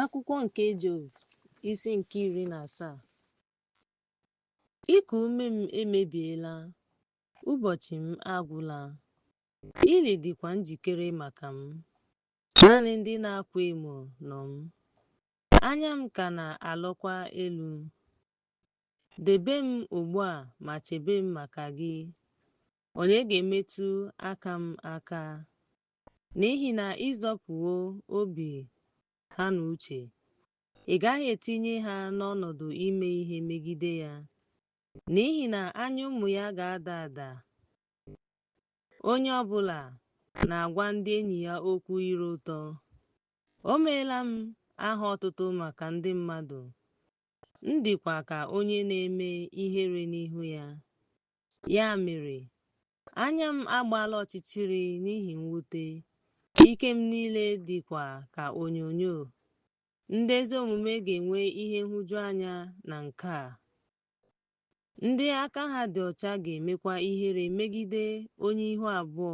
Akwụkwọ nke Job, isi nke 17. Iku ume m emebiela, ụbọchị m agwụla, ili dịkwa njikere maka m. Naanị ndị na-akwa emo nọ m, anya m ka na-alọkwa elu. Debe m ugbu a ma chebe m maka gị. Onye ga-emetụ aka m aka? N'ihi na ị zọpụwo obi ha na uche, ị gaghị etinye ha n'ọnọdụ ime ihe megide ya. N'ihi na anya ụmụ ya ga-ada ada, onye ọ bụla na-agwa ndị enyi ya okwu ire ụtọ. O meela m aha ọtụtụ maka ndị mmadụ, m dịkwa ka onye na-eme ihere n'ihu ya. Ya mere, anya m agbaala ọchịchịrị n'ihi mwute, ike m niile dịkwa ka onyonyo. Ndị ezi omume ga-enwe ihe nhụjuanya na nke a. Ndị aka ha dị ọcha ga-emekwa ihere megide onye ihu abụọ.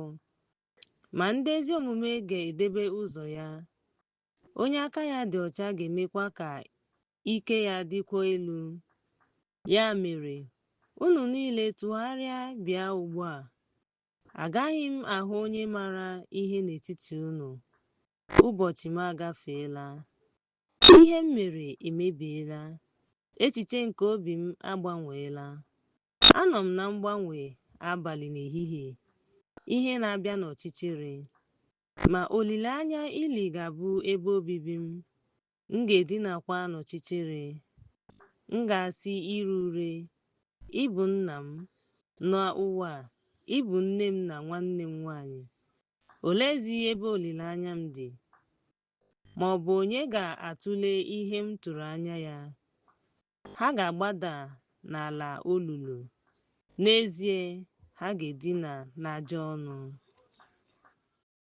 Ma ndị ezi omume ga-edebe ụzọ ya, onye aka ya dị ọcha ga-emekwa ka ike ya dịkwuo elu. Ya mere, unu niile tụgharịa bịa ugbu a. Agaghị m ahụ onye maara ihe n'etiti unu. Ụbọchị m agafeela. Ihe m mere emebiela. Echiche nke obi m agbanweela. Anọ m na mgbanwe abalị na ehihie, ihe na-abịa n'ọchịchịrị. Ma olileanya ili ga-abụ ebe obibi m. M ga-edinakwa n'ọchịchịrị. M ga-asị ire ure, Ị bụ nna m n'ụwa, ị bụ nne m na nwanne m nwanyị. Oleezi ebe olileanya m dị? Ma ọ bụ onye ga-atụle ihe m tụrụ anya ya? Ha ga-agbada n'ala olulu. N'ezie, ha ga-edina n'aja ọnụ.